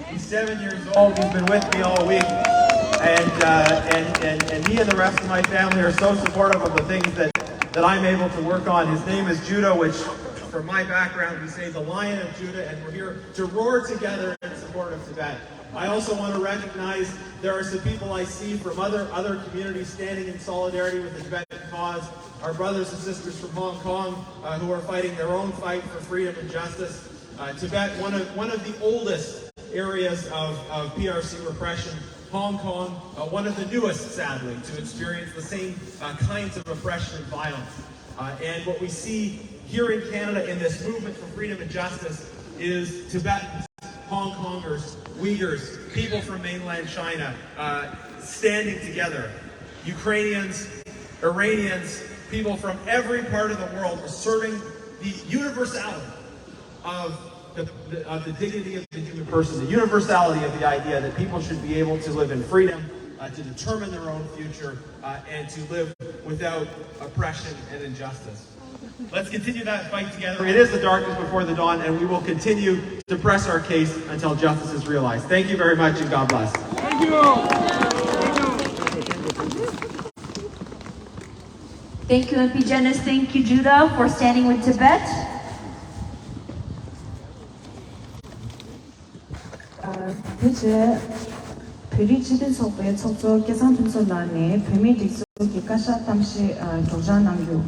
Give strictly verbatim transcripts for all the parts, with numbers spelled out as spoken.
He's seven years old. He's been with me all week. And, uh, and, and, and he and the rest of my family are so supportive of the things that, that I'm able to work on. His name is Judah, which, from my background, we say the Lion of Judah, and we're here to roar together in support of Tibet. I also want to recognize there are some people I see from other, other communities standing in solidarity with the Tibetan cause, our brothers and sisters from Hong Kong, uh, who are fighting their own fight for freedom and justice. Uh, Tibet, one of, one of the oldest areas of, of P R C repression, Hong Kong, uh, one of the newest, sadly, to experience the same, uh, kinds of oppression and violence. Uh, and what we see here in Canada in this movement for freedom and justice is Tibetans, Hong Kongers, Uyghurs, people from mainland China, uh, standing together, Ukrainians, Iranians, people from every part of the world asserting the universality of the, the, of the dignity of the human person, the universality of the idea that people should be able to live in freedom, uh, to determine their own future, uh, and to live without oppression and injustice. Let's continue that fight together. It is the darkness before the dawn, and we will continue to press our case until justice is realized. Thank you very much, and God bless. Thank you, M P Janice. Thank you, Judah, for standing with Tibet. དེ་རྗེས་བོད་རིགས་སྤྱི་མཐུན་ཚོགས་པའི་ཚོགས་གཙོ་སྐལ་བཟང་ཕུན་ཚོགས་ལགས་ནས་བོད་མིའི་སྒྲིག་འཛུགས་ཀྱི་བཀའ་ཤག་གཏམ་བཤད་སྒྲོག་སྦྱང་གནང་རྒྱུ།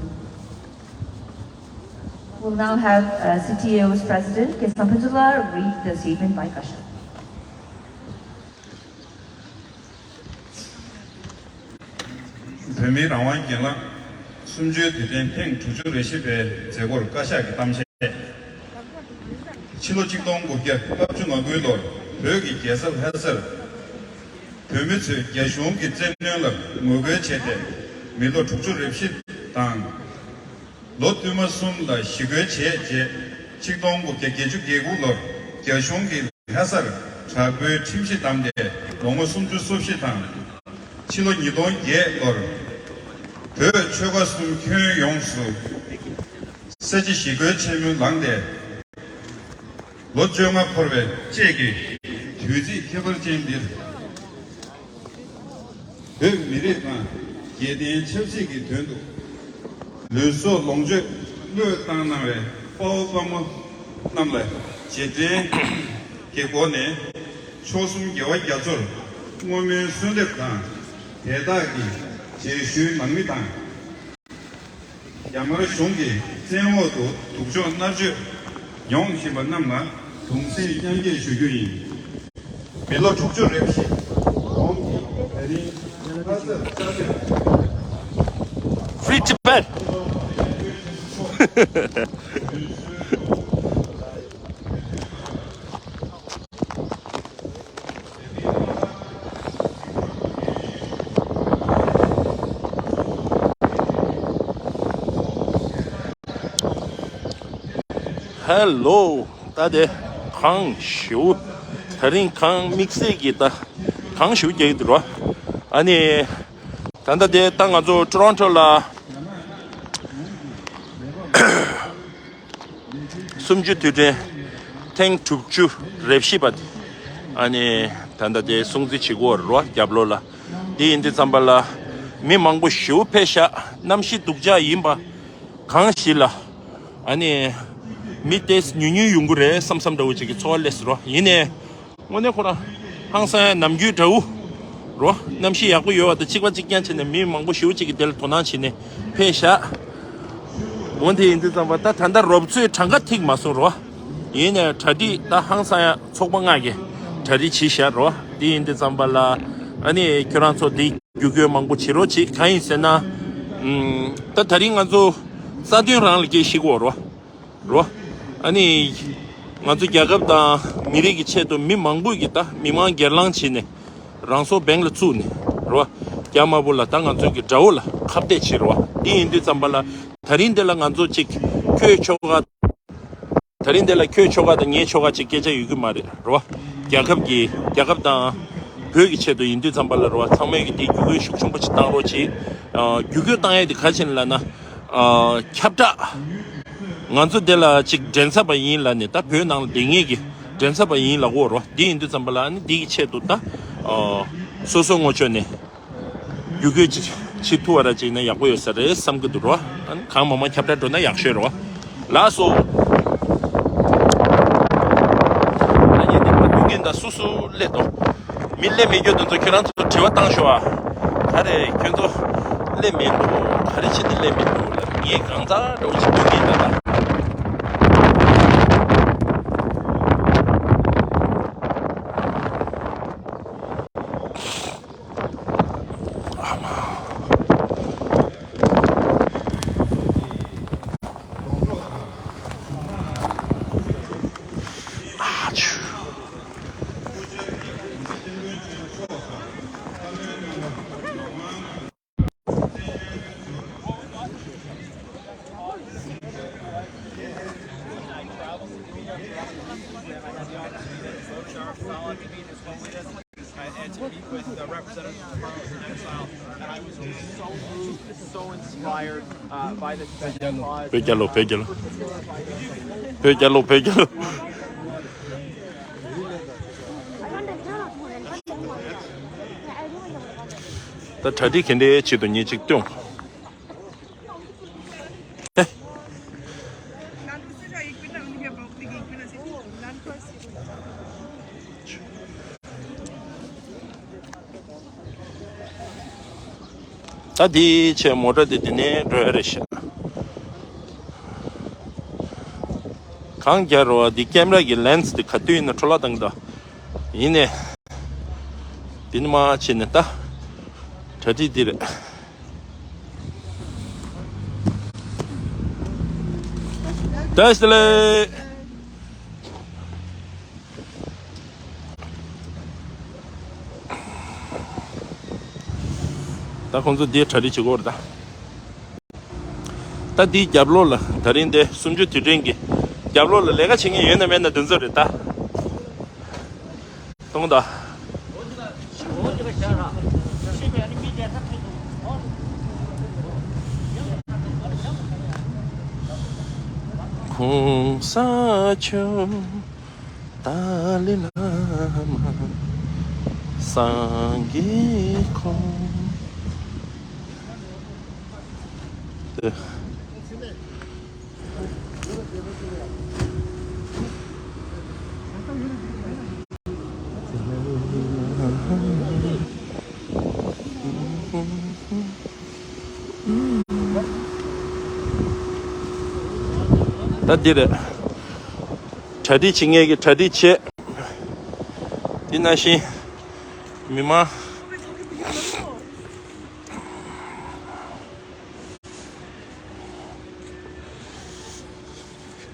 We'll now have uh, C T A O's President Kessang Phuntsular read the statement by Kasha. བོད་མིའི་རང་དབང་སྒེར་ལངས་གསུམ་བཅུའི་དུས་དྲན་ཐེངས་དྲུག་ཅུ་རེ་བཞི་པའི་མཛད་སྒོར་བཀའ་ཤག་གི་གཏམ་བཤད། ཕྱི་ལོ་ཆིག་སྟོང་དགུ་བརྒྱ་ལྔ་བཅུ་ང་དགུའི་ལོར་བོད་ཀྱི་རྒྱལ་ས་ལྷ་སར་བོད་མི་ཚོས་རྒྱ་གཞུང་གི་བཙན་གནོན་ལ་ངོ་རྒོལ་བྱས་ཏེ་མི་ལོ་དྲུག་ཅུ་རེ་བཞི་དང་། ལོ་བསྟུད་མ་གསུམ་ལ་ཞི་རྒོལ་བྱས་རྗེས་ཆིག་སྟོང་དགུ་བརྒྱ་བརྒྱད་ཅུ་གྱ་དགུ་ལོར་རྒྱ་གཞུང་གིས་ལྷ་སར་དྲག་པོའི་ཁྲིམས་གཞི་བསྡམས་ཏེ་ལོ་ངོ་སུམ་ཅུ་སོ་བཞི་དང་། ཕྱི་ལོ་ཉིས་སྟོང་བརྒྱད་ལོར་བོད་ཆོལ་ཁ་གསུམ་ཁྱོན་ཡོངས་སུ་ས་བྱི་ཞི་རྒོལ་ཆེན་མོ་ལངས་ཏེ། ལོ་བཅོ་ལྔ་འཁོར་བའི་བཅས་ཀྱི་དུས་ཚིགས་ཁྱད་པར་ཅན་འདིར། བོད་མི་རིགས་དང་རྒྱལ་བསྟན་ཆབ་སྲིད་ཀྱི་དོན་དུ་ལུས་སྲོག་ལོངས་སྤྱོད་བློས་བཏང་གནང་བའི་དཔའ་བོ་དཔའ་མོ་རྣམས་ལ་རྗེས་དྲན་གྱི་སྒོ་ནས་མཆོག་གསུམ་རྒྱལ་བ་རྒྱ་མཚོར་བསྔོ་སྨོན་གསོལ་འདེབས་དང་དེ་དག་གི་རྗེས་ཤུལ་ནང་མི་དང་། རྒྱ་དམར་གཞུང་གི་བཙན་འོག་ཏུ་སྡུག་སྦྱོང་མནར་གཅོད་མྱོང་བཞིན་པ་རྣམས་ལ་གདུང་སེམས་མཉམ་སྐྱེད་ཞུ་རྒྱུ་ཡིན། མི་ལོ་དྲུག་ཅུ་རེ་བཞི་གོང་གི་ད་རིང་ལྷ་སར་བཅའ་སྡོད། Free Tibet! Hello. ད་དེ་གངས་ཞེའུ། ད་རིང་གངས་དམིགས་བསལ་གྱི་ད་གངས་ཞེའུ་རྒྱག་གི་འདུག་ར། ཨ་ནི་ད་ལྟ་དེ་ད་ང་ཚོ་ཊོ་རོན་ཊོ་ལ་གསུམ་བཅུ་དུས་དྲན་ཐེངས་དྲུག་ཅུ་རེ་བཞི་པ་དེ་ཨ་ནི་ད་ལྟ་དེ་སྲུང་བརྩི་བྱེད་ཀྱི་ཡོད་རེད་ར། རྒྱབ་ལོགས་ལ་འདི་ཡིན་དུས་ཙམ་པ་ལ་མི་མང་པོ་ཞེའུ་ཕེབས་ཤག་གནམ་གཤིས་སྡུག་ཅག་ཡིན་པ། གངས་ཞིག་ལ་ཨ་ནི་མི་ཏོག་ཙམ་ཉུང་ཉུང་ཡོང་གི་རེད་བསམ་བསམ་འདྲ་བོ་ཅིག་གི་ཚོར་བ་སླེབས་སོང་། ཡིན་ནའི་དངོས་གནས་ཁོ་རང་ཧང་སང་ཡ་ནམ་རྒྱུན་འདྲ་བོ་རོ། གནམ་གཤིས་ཡག་པོ་ཡོད་པ་དང་གཅིག་པ་གཅིག་རྐྱང་བྱས་ནས་མི་མང་པོ་ཞེ་པོ་ཅིག་གིས་དེ་ལ་དོ་སྣང་བྱས་ནས་ཕེབས་ཤག་འོན་ཏེ་ཡིན་དུས་ཙམ་པ་ད་ད་ལྟ་རོབ་ཚོའི་གྲངས་ཀ་ཐིག་མ་སོང་རོ། ཡིན་ནའི་གྲ་སྒྲིག་ད་ཧང་སང་ཡ་ཚོགས་པ་ལྔ་གིས་གྲ་སྒྲིག་བྱས་ཤག་རོ། དེ་ཡིན་དུས་ཙམ་པ་ལ་ཨ་ནི་ཁྱོད་རང་ཚོ་འདི་བརྒྱུད་སྐུལ་མང་པོ་བྱེད་རོགས་བྱེད། གང་ཡིན་ཟེར་ན། ཨམ། ད་ད་རིང་ང་ཚོ་རྩ་དོན་རང་ལ་སྐད་ཤིག་གོ་རོ། རོ། ཨ་ནི། ང་ཚོ་རྒྱལ་ཁབ་དང་མི་རིགས་ཀྱི་ཆེད་དུ་མི་མང་པོ་གིས་ད་མི་མང་སྒེར་ལངས་བྱས་ནས་རང་སྲོག་འབེན་ལ་བཙུགས་ནས་རོ། རྒྱ་དམར་པོ་ལ་ད་ང་ཚོ་གི་དགྲ་བོ་ལ་ཁ་གཏད་བྱེད་རོ། འདི་ཡིན་དུས་ཙམ་པ་ལ་ད་རིང་འདི་ལ་ང་ཚོ་ཅིག་ཁྱོད་ཆོལ་ཁ། ད་རིང་འདི་ལ་ཁྱོད་ཆོལ་ཁ་དང་ངའི་ཆོལ་ཁ་ཅིག་སྐད་ཆ་ཡོད་ཀྱི་མ་རེད་རོ། རྒྱལ་ཁབ་ཀྱི་རྒྱལ་ཁབ་དང་བོད་ཀྱི་ཆེད་དུ་ཡིན་དུས་ཙམ་པ་ལ་རོ། ཚང་མས་ཀྱི་དེ་བརྒྱུད་སྐུལ་ཤུགས་ཆེན་པོ་ཅིག་བཏང་རོགས་བྱེད། ཨ། བརྒྱུད་སྐུལ་བཏང་ཡས་དེ་ག་ཅིག་ལབ་ན། ཨ། ཁྱབ་བསྒྲགས། ང་ཚོ་འདི་ལ་ཅིག་འགྲན་ཚབ་པ་ཡིན་ལབ་ནས་ད་བོད་ནང་ལ་བསྡད་མཁན་གྱི་ འགྲན་ཚབ་པ་ཡིན་ལབ་ཀྱི་ཡོད་རེད་བ། འདི་ཡིན་དུས་ཙམ་པ་ལ་ཨ་ནི་འདི་གི་ཆེད་དུ་ད་ཨ་སོ་སོ་ངོ་ཆོད་ནས་བསྒྱུར་བཀོད་ཅིག་བྱེད་ཐུབ་པ་ར་ཅིག་ན་ཡག་པོ་ཡོད་ས་རེད་བསམ་གྱི་འདུག་ར། ཨ་ནི་གང་མང་མང་ཁྱབ་བསྒྲགས་འགྲོ་ན་ཡག་ཤོས་རེད་བ། ལགས་སོ། ད་ངས་འདི་མ་འདུག་གིན་ད་སུ་སུ་སླེབས་འདུག་མི་སླེབས་མེད་རྒྱུ་དེ་ཚོ་ཁྱོད་རང་ཚོ་དྲི་བ་བཏང་ཤོག་ཨ། ག་རེ་ཁྱོད་ཚོ་སླེབས་མེད་འདུག་ག་རེ་བྱས་ནས་སླེབས་མེད་འདུག་ལབ་ངས་གང་ཚ་འདྲ་བོ་ཞིག་འདུག་གིན་ད་ད། And, and to meet with the representatives of Parliament in exile, and I was just so moved, so inspired uh, by the Tibetan cause. བོད་རྒྱལ་ལོ། བོད་རྒྱལ་ལོ། བོད་རྒྱལ་ལོ། བོད་རྒྱལ་ལོ། ད་གྲ་སྒྲིག་ག་འདྲའི་ཆེད་དུ་ཉིན་གཅིག་སྟོན། ད་དེའི་ཆེད་མོ་ཊ་དེ་དེ་ནས་འགྲོ་ཡ་རེད་ཤག་གང་རྒྱག་རོགས་འདི་ཀེམ་ར་གི་ལེན་སི་དེ་ག་དུས་ཡིན་ན་འཕྲོ་བརླག་བཏང་གི་འདུག་ཡིན་ནས། འདི་ནི་མ་བྱས་ནས་ད་གྲ་སྒྲིག་འདི་རེད། བཀྲ་ཤིས་བདེ་ལེགས། ད་ཁོང་ཚོ་འདིར་གྲ་སྒྲིག་བྱེད་ཀྱི་ཡོད་རེད་ད། ད་འདིའི་རྒྱབ་ལོགས་ལ་ད་རིང་འདི་གསུམ་བཅུ་དུས་དྲན་གྱི་རྒྱབ་ལོགས་ལ་ལས་ཀ་བྱེད་མཁན་ཡོད་ན་མེད་ན་འདི་ཚོ་རེད་ད། གཏོང་ད། གོང་ས་མཆོག་ཏཱ་ལའི་བླ་མ་སངས་རྒྱས་ཁོང་། ད་འདི་རེད། གྲ་སྒྲིག་བྱེད་མཁན་གྱིས་གྲ་སྒྲིག་བྱེད། དེ་ནང་བཞིན་མི་མང་།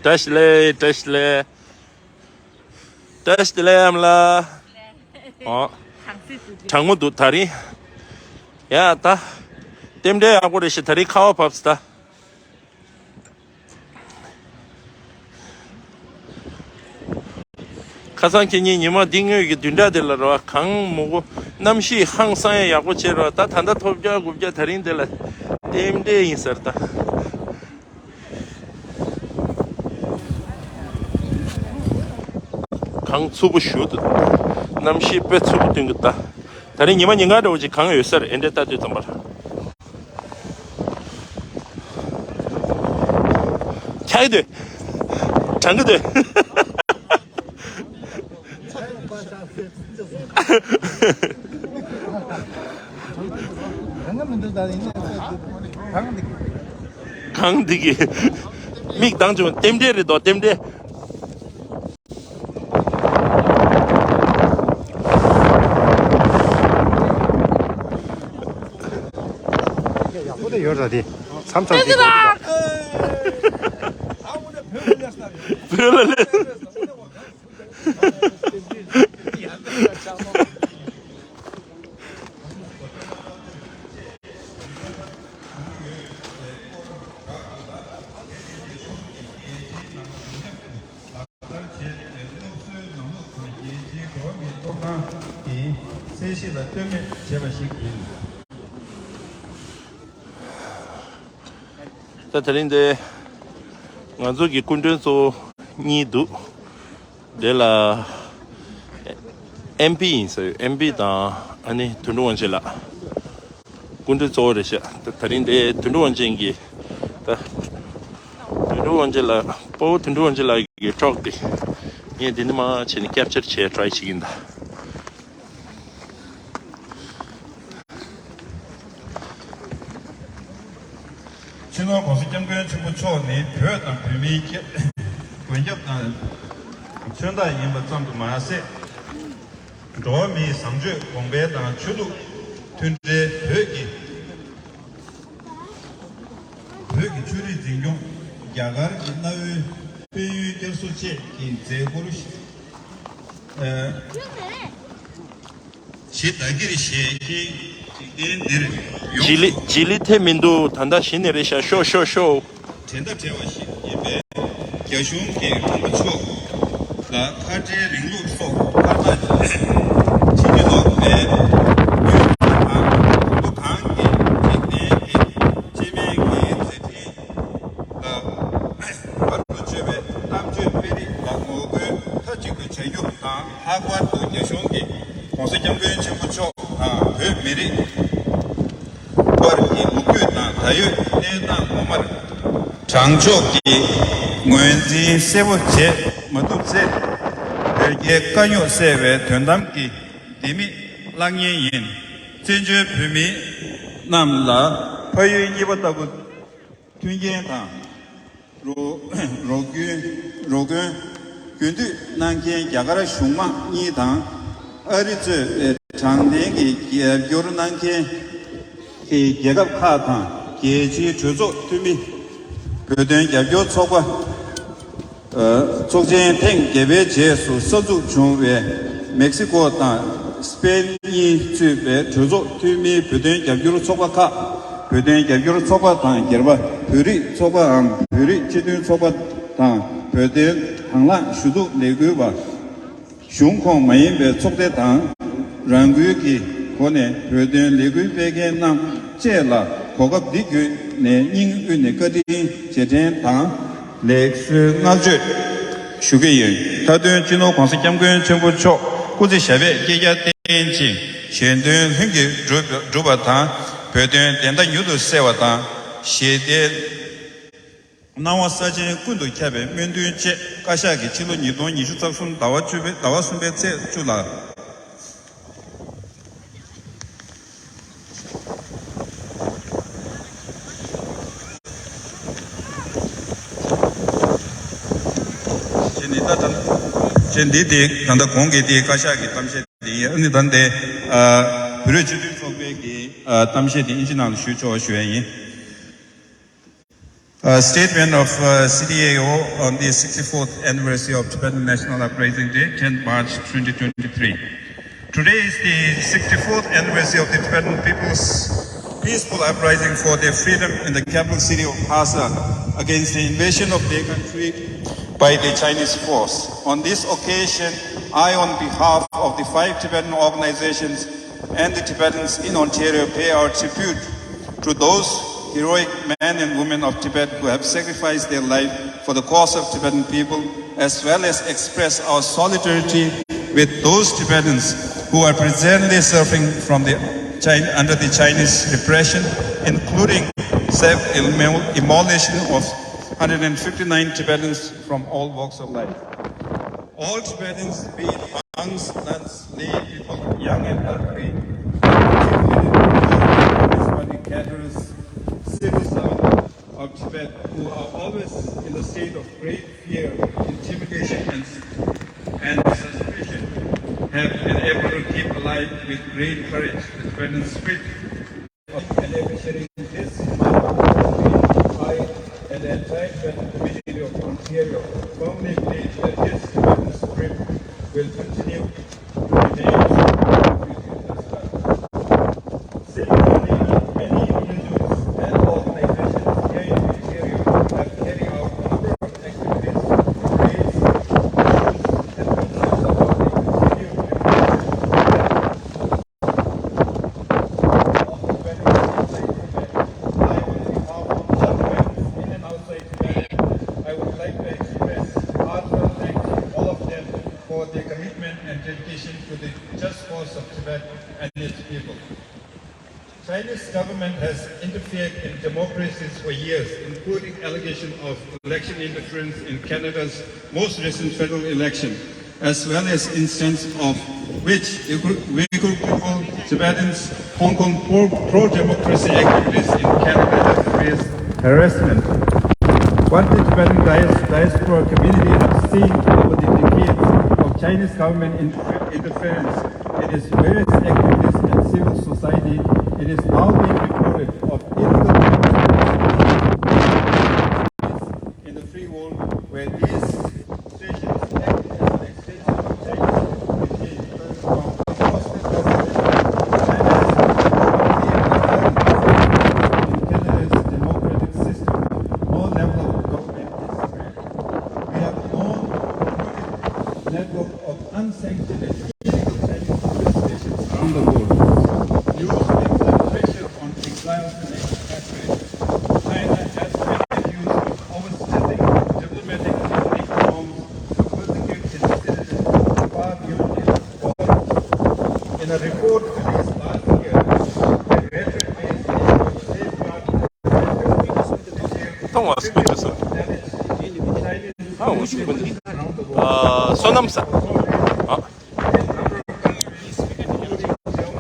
བཀྲ་ཤིས་བདེ་ལེགས། བཀྲ་ཤིས་བདེ་ལེགས། བཀྲ་ཤིས་བདེ་ལེགས་ཨ་མ་ལགས། ཨོ། གྲང་མོ་འདུག་ད་རིང་། ཡ་ད། རྟེན་འབྲེལ་ཡག་པོ་རེད་ཤག་ད་རིང་ཁ་བ་བབས་སོང་ད། ཁ་སང་ཁྱེད་གཉིས་ཉི་མ་འདི་སྔོན་གྱི་བདུན་ཕྲག་དེ་ལ་རེད་བ། གངས་མོ་གོ་གནམ་གཤིས་ཧང་སང་ཡ་ཡག་པོ་བྱས་རེད་བ། ད་ད་ལྟ་ཐོབ་རྒྱག་དགུ་བརྒྱ་ད་རིང་དེ་ལ་རྟེན་འབྲེལ་ཡིན་ཟེར་ད། གངས་འཚུབ་པོ་ཞུ་འདུག་གནམ་གཤིས་དཔེ་འཚུབ་པོ་སྟོན་གྱི་ད། ད་རིང་ཉི་མ་ཉིན་གང་འདྲ་བོ་ཅིག་གངས་ཡོད་ས་རེད། ཨེ་འདྲས་ལྟ་དུས་ཙམ་པར། འཁྱག་གི་འདུག་གྲང་གི་འདུག་གངས་འདི་གི་མིག་མདངས་བྱུང་། རྟེན་འབྲེལ་རེད་དོ། རྟེན་འབྲེལ། ཡག་པོ་དེ་ཡོད་ར་དེ། མཚམས་མཚམས་དེ་ཡོད་ར། བོད་ལ་ལས། ལག་བསྟར་བྱས་ཏེ་སློབ་གསོའི་ནང་ལོགས་དང་རྒྱལ་སྤྱིའི་འགྲོ་བ་མིའི་ཐོབ་ཐང་གི་གསལ་བཤད་ལ་ལྟོས་མེད་བྱས་པ་ཞིག་ཡིན། ད་དེ་རིང་འདི་ང་ཚོ་གི་སྐུ་མགྲོན་གཙོ་བོ་གཉིས་འདུག་དེ་ལ་ཨེམ་པི་ཡིན་ཟེར། ཨེམ་པི་དང་ཨ་ནི་དོན་གྲུབ་དབང་ཆེན་ལགས། སྐུ་མགྲོན་གཙོ་བོ་རེད་ཤག་ད་དེ་རིང་དེ་དོན་གྲུབ་དབང་ཆེན་གྱི་ད་དོན་གྲུབ་དབང་ཆེན་ལགས། སྤོ་བོ་དོན་གྲུབ་དབང་ཆེན་ལགས་ཀྱི་ཊོག་དེ་ངས་འདི་ནས་མར་བྱས་ནས་ཀེབ་ཅར་བྱས་ཊྲའི་བྱེད་ཀྱིན་གདའ། སྤྱི་ནོར་༸གོང་ས་༸སྐྱབས་མགོན་ཆེན་པོ་མཆོག་ནི་བོད་དང་བོད་མིའི་སྐྱབས་མགོན་སྐྱབས་དང་མཚོན་རྟགས་ཡིན་པ་ཙམ་དུ་མ་ཟད། འགྲོ་བ་མིའི་བཟང་སྤྱོད་གོང་འཕེལ་དང་ཆོས་ལུགས་མཐུན་འབྲེལ། བོད་ཀྱི་བོད་ཀྱི་ཆོས་རིག་འཛིན་སྐྱོང་། རྒྱ་གར་གྱི་གནའ་བོའི་དཔལ་ཡོན་བསྐྱར་གསོ་བཅས་ཀྱི་མཛད་སྒོར་ཞི་བདག་གིར་ཞལ་མཁྱེན། འཇིག་རྟེན་འདིར་ཡོངས་སུ། ལྗི་ལི་ལྗི་ལི་ཐེབས་མི་འདུག་ད་ལྟ་གཞི་ནས་རེད་ཤག་ཤོག་ཤོག་ཤོག་འགྲན་ཟླ་བྲལ་བ་ཞིག་ཡིན་པས། རྒྱ་གཞུང་གིས་ཁོང་མཆོག་ལ་ཁ་བྲལ་རིང་ལུགས་སོགས་ཁ་བཏགས་ཕྱིན་ཅི་ལོག་པའི་དངོས་དང་། དུས་གང་གི་འཇིག་རྟེན་གྱི་སྤྱི་མིང་གི་མཛད་འཕྲིན་ལ་བར་དུ་གཅོད་པའི་གཏམ་བརྗོད་དཔེ་རིས་ལ་ངོ་རྒོལ་མཐའ་གཅིག་ཏུ་བྱ་རྒྱུ་དང་། ལྷག་པར་དུ་རྒྱ་གཞུང་གིས་༸གོང་ས་༸སྐྱབས་མགོན་ཆེན་པོ་མཆོག་དང་བོད་མི་རིགས་དབར་གྱི་ལོ་རྒྱུས་དང་ད་ཡོད་གནས་སྟངས་ངོ་མར་དྲང་ཕྱོགས་ཀྱི་ངོས་འཛིན་གསལ་པོ་བྱེད་མ་ཐུབ་ཚེ། བོད་རྒྱའི་དཀའ་རྙོག་སེལ་བའི་དོན་དམ་གྱི་ལྡེ་མིག་བརླག་ཉེན་ཡིན། བཙན་བྱོལ་བོད་མི་རྣམས་ལ་ཕ་ཡུལ་གཉིས་པ་ལྟ་བུ་མཐུན་རྐྱེན་དང་། རོགས་རོགས་སྐྱོན་རོགས་སྐྱོན་རྒྱུན་མཐུད་གནང་མཁན་རྒྱ་གར་གཞུང་མང་གཉིས་དང་། ཨ་རི་གཙོས་པའི་དྲང་བདེན་གྱི་རྒྱབ་སྐྱོར་གནང་མཁན་གྱི་རྒྱལ་ཁབ་ཁག་དང་། རྒྱལ་སྤྱིའི་གྲོས་ཚོགས་འཐུས་མི། བོད་དོན་རྒྱབ་སྐྱོར་ཚོགས་པ། ཨ། ཚོགས་ཆེན་ཐེངས་བརྒྱད་པའི་རྗེས་སུ་གསར་འཛུགས་བྱུང་བའི་མེག་སི་ཀོ་དང་སི་པེན་གཉིས་གཙོས་པའི་གྲོས་ཚོགས་འཐུས་མིའི་བོད་དོན་རྒྱབ་སྐྱོར་ཚོགས་པ་ཁག་བོད་དོན་རྒྱབ་སྐྱོར་ཚོགས་པ་དང་སྒེར་པ། བོད་རིགས་ཚོགས་པའམ་བོད་རིགས་སྤྱི་མཐུན་ཚོགས་པ་དང་། བོད་དོན་དང་བླངས་ཞུ་གཏུག་ལས་འགུལ་བ། གཞུང་ཁོངས་མ་ཡིན་པའི་ཚོགས་སྡེ་དང་། རང་འགུལ་གྱི་སྒོ་ནས་བོད་དོན་ལས་འགུལ་སྤེལ་མཁན་རྣམས་བཅས་ལ་གོ་སྐབས་འདི་བརྒྱུད་ནས་སྙིང་དབུས་ནས་བཀའ་དྲིན་རྗེས་དྲན་དང་། ལེགས་གསོལ་བསྔགས་བརྗོད་ཞུ་གི་ཡིན། མཐའ་དོན་སྤྱི་ནོར་༸གོང་ས་༸སྐྱབས་མགོན་ཆེན་པོ་མཆོག་སྐུ་ཚེ་ཞབས་པད་བསྐལ་བརྒྱར་བརྟན་ཅིང་། གཞན་དོན་ལྷུན་གྱིས་འགྲུབ་འགྲུབ་པ་དང་། བོད་དོན་བདེན་མཐའ་མྱུར་དུ་གསལ་བ་དང་། ཞི་བདེ་སྣང་བ་ས་ཆེན་ཀུན་ཏུ་ཁྱབ་པའི་སྨོན་འདུན་བཅས། བཀའ་ཤག་གིས་ཕྱི་ལོ་ཉིས་སྟོང་ཉི་ཤུ་རྩ་གསུམ་ཟླ་བ་བཅུ་པའི་ཟླ་བ་གསུམ་པའི་ཚེས་བཅུ་ལ། ཅེས་ནི་ད་ད། ཅེས་འདི་དེ་ད་ལྟ་གོང་གི་དེ་བཀའ་ཤག་གི་གཏམ་བཤད་དེ་ཡིན། ཨ་ནི་ད་འདི་ཨ་བོད་རིགས་སྤྱི་མཐུན་ཚོགས་པའི་གི་ཨ་གཏམ་བཤད་དེ་ཨིན་ཇི་ནང་ལ་ཞུས་ཆོག་པ་ཞུ་ཡ་ཡིན། A statement of uh, C D A O on the sixty-fourth anniversary of Tibetan National Uprising Day, tenth March twenty twenty-three. Today is the sixty-fourth anniversary of the Tibetan people's peaceful uprising for their freedom in the capital city of Lhasa against the invasion of their country by the Chinese force. On this occasion, I, on behalf of the five Tibetan organizations and the Tibetans in Ontario, pay our tribute to those heroic men and women of Tibet who have sacrificed their life for the cause of Tibetan people, as well as express our solidarity with those Tibetans who are presently suffering from the China, under the Chinese repression, including self-immolation of one hundred fifty-nine Tibetans from all walks of life. All Tibetans, be it monks, nuns, lay people, young and elderly, chief leaders, charismatic cadres, civil servants of Tibet who are always in the state of great fear, intimidation, and, and suspicion, have been able to keep alive with great courage the Tibetan spirit. And appreciating this, I and the entire Tibetan community of Ontario firmly believe that this Tibetan spirit will continue to remain strong as well. Similarly, many individuals and organizations here in Ontario have carried out a number of activities to raise issues and concerns about the continued repression of Tibetans inside Tibet. I, on behalf of all Tibetans in and outside Tibet, I would like to express heartfelt thanks to all of them for the just cause of Tibet and its people. Chinese government has interfered in democracies for years, including allegation of election interference in Canada's most recent federal elelections, as well as instances of which Uyghur Uyghur people, Tibetans, Hong Kong pro- pro-democracy activists in Canada have faced harassment. What the Tibetan dias- diaspora community have seen over the decades of Chinese government inter- interference in its various activities and civil society, it is now being reported of illegal in the free world where these situations act as an extension of Chinese regime from across the Pacific. China has completely interfered in Canada's democratic system. No level of government is free. We have known recruited network of unsanctioned illegal Chinese police stations around the world. Used exile pressure on exiles and expatriates. China has been accused of overstepping diplomatic and legal norms to persecute its citizens far beyond its borders. In a report released last year, the Graduate Mass Safeguard གཏོང་བ་སུ་གོ་ཆུ་སོ། ཨ་འོ་ཤུ་གོ་ནི། ཨ་བསོད་ནམས་ས། ཨ།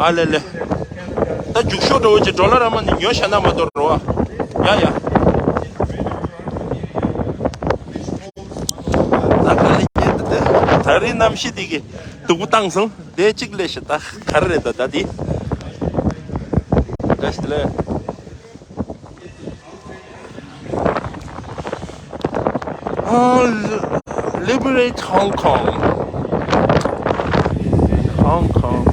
ཨ་ལེ་ལེ། ད་རྒྱུག་ཤོག་འགྲོ་བོ་ཅིག་འགྲོ་ལ་ར་མ་ནི་ཉོ་ཤ་ན་མ་གཏོར་རོ། ཡ་ཡ། ད་ག་ལེ་ཡེ་ད་ད་རེས་གནམ་གཤིས་དེ་གི་སྡུག་པོ་བཏང་སོང་། དེ་གཅིག་ལས་ཤི་ད་ག་རེ་རེད་ད་ད་དེ། ད་ཤི་ལེ། Oh, liberate Hong Kong. Hong Kong.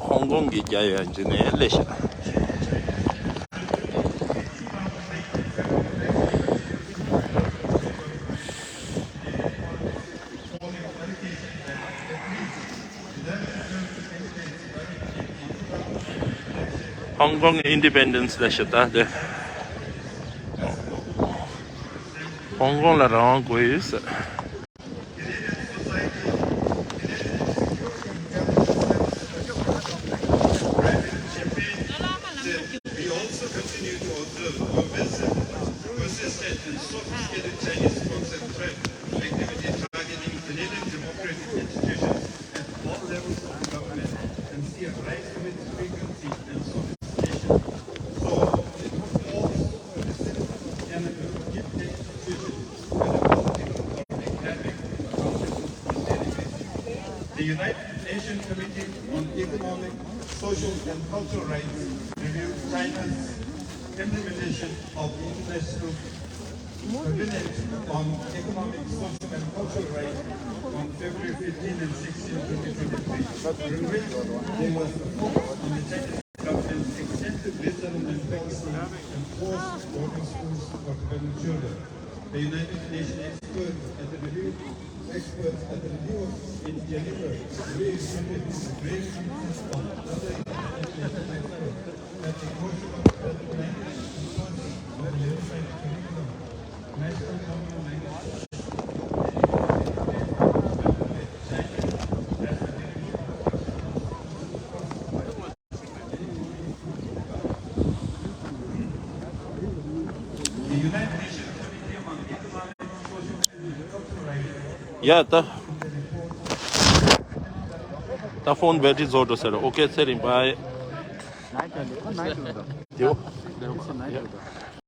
ཧོང་ཀོང་གི་རྒྱལ་ཡོངས་ཀྱི་ནས་ལས་ཤ། ཧོང་ཀོང་ཨིན་ཌི་པེན་ཌེན་སི་ལ་ཤི་ད་དེ། ཧོང་ཀོང་ལ་རང་དབང་དགོས་ཡོད་ཟེར། We also continue to observe pervasive, persistent and sophisticated Chinese-sponsored threat activity targeting Canadian democratic institutions at all levels of government and see a rise of its frequency and sophistication. So, it calls for the citizens of Canada to give the institutions and the political authority Canada accountable on a daily basis. The United Nations Committee on Economic, Social and Cultural Rights reviewed China's implementation of the International Covenant on Economic, Social and Cultural Rights on February fifteen and sixteen, twenty twenty-three, in which there was a focus on the Chinese government's extensive resettlement policy and forced boarding schools for Tibetan children. The United Nations experts at the review, experts at the review in Geneva reiterated the grave concerns of other international experts that the closure of Tibetan language and culture of the unified curriculum, national common language, ཡ་ད། ད་ཕོན་བེ་ཊི་རི་རྫོགས་འགྲོ་ཟེར། ཨོ་ཀེ་ཚེ་རིང་བྷའི། Night, night. དེའོ།